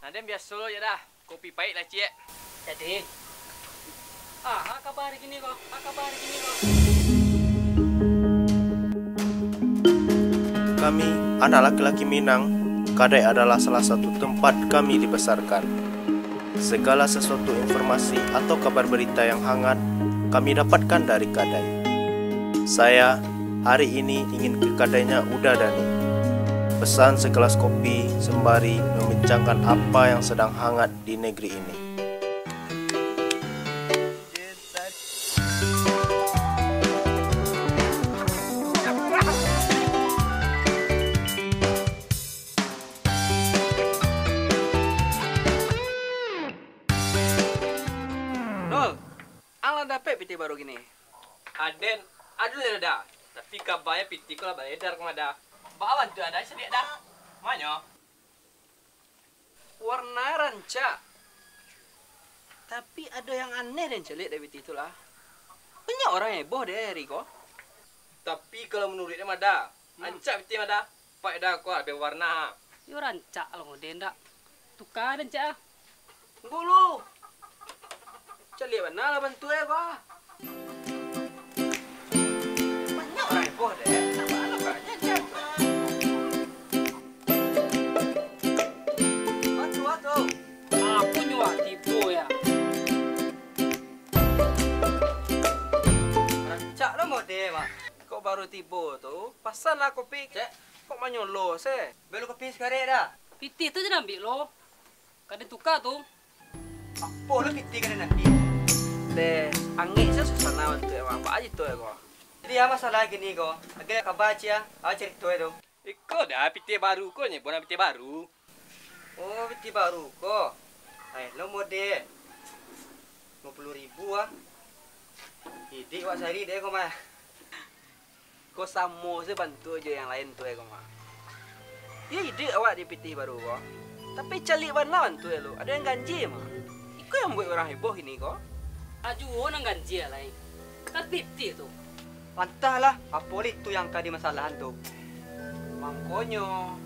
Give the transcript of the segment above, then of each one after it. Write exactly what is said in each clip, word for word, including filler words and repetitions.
Nah, den biaso lo je dah. Kopi paik lah, ciek. Jadi, ah, ha kaba hari kini ko? Ha kaba hari kini ko? Kami, anak laki-laki Minang, kadai adalah salah satu tempat kami dibesarkan. Segala sesuatu informasi atau kabar berita yang hangat, kami dapatkan dari kadai. Saya, hari ini ingin ke kadainya Uda Dani. Pesan segelas kopi sembari membincangkan apa yang sedang hangat di negeri ini. Dol, ang lah dapek pitih baru kini? Aden, ado lah, Da. Tapi kabanyo pitih ko lah baedar ko mah, Da. Baa bantuak, Da, sadiak, Da? Manyo? Warna rancak. Tapi ado yang aneh den caliak dari pitih tu lah. Banyak urang heboh dek ari ko. Tapi kalau manuruik den mah, Da, hmm, rancak pitih mah, Da. Paik, Da, ko lah, labiah bawarna. Yo rancak lah den, Da. Tuka den, cak ah. Tunggu lu. Caliak bana lah bantuak e ko ah. Banyak urang heboh deh. Nambah lah banyak je. Bantu, bantu. Aku nyo tibo ya. Rancak lah mode, Mak. Kok baru tibo tu, pasan lah kopi. Cek. Kok manyolo se? Beli kopi sakarek dah. Pitih tu je ambiak lo. Kada tuka tu. Apo lo pitih kada nanti? Deh, angek se susah nawan tu emang. Apa aja tu ya ko? Jadi, apa masalah gini ko? Agak kabar cia, apa cerita itu? Iko dah pitih baru ko, nyebut pitih baru. Oh, pitih baru ko. Ai, lo mode. Lima puluh ribu ah. Idik wak sari deh ko mah. Ko samo se bantuak jo yang lain tu e ko mah. Yo iduik awak di pitih baru ko. Tapi caliak bana bantuak e lo, ado yang ganjia mah. Iko yang buek urang heboh kini ko. Ajuo nan ganjia lai. Kan pitih tu. Antahlah, apo lai tu yang ka dimasalahan tu. Mangkonyo,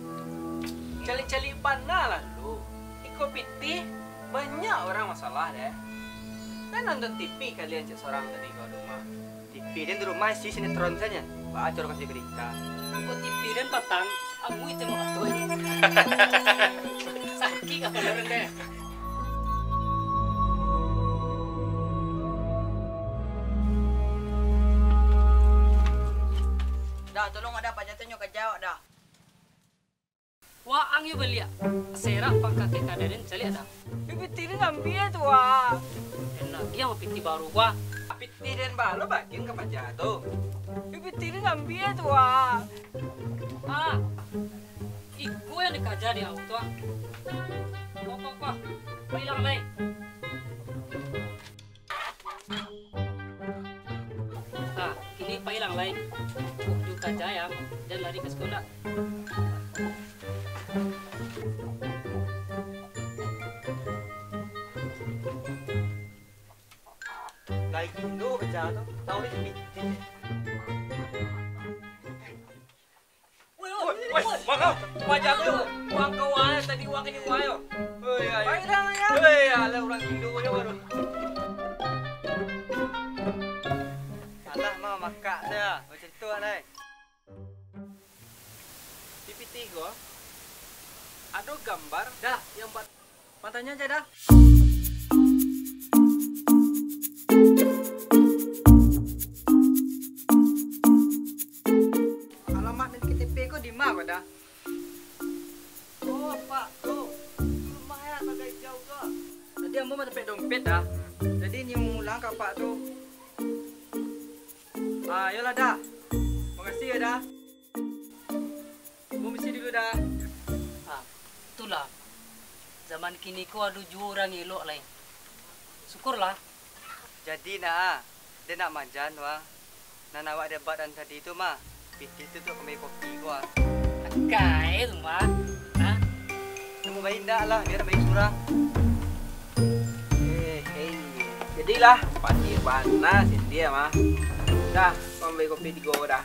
caliak-caliak bana lah lu. Iko pitih, banyak urang masalah deh. Kan nonton T V kalian cek sorang tadi ko di rumah. T V den di rumah isi sinetron sajo. Baa corokan si berita. Kok T V den patang, amu itu mau katuai. Sakik apa den deh. Dah, tolong ada Pak Jantan nyo kaja awak dah. Waang yo baliak, serak pangkake kadai den caliak dah. Pitih den ambiak tu, Wak. Den lagi yang pitih baru, Wak. Pitih den balo bagian ka paja tu. Pitih den ambiak tu, Wak. Ah, iko yang dikaja di awak tu, ah. Kok, kok, kok, hilang, Bay. Nah, kini pailang lai. Ujung kaja ayam dan lari ka sikolah. Lai gilo kaja tu, tau di pitih. Woi, woi, woi, woi, woi, woi, wajah tu, uang kau ayo, tadi uang ini uang ayo. Woi, ayo. Baiklah, ya. Woi, alah urang gilo ayo baru. Alah, mah makak saja. Macam tu, alai. Di pitih ko, ado gambar dah yang buat Matanya aja dah. Alamat di K T P ko di ma ko dah? Oh, Pak, tu. Rumah ya, Pagai Hijau tu. Tadi ambo mah tampek dompet dah. Jadi, nyium ulang ka Pak tu. Ah, yolah dah. Makasih ya dah. Ambo misi dulu dah. Ah, itulah. Zaman kini ko ado juo urang elok lai. Syukurlah. Jadi nak ah, den nak manjan wah. Nan awak debat dan tadi tu mah, pitih tu untuak kambali kopi ko ah. Akai tu mah. Hah? Namo baik indak lah, biar baik surang. Eh, eh. Jadilah, panih bana sendiri mah. Dah, kau ambil kopi tigo dah.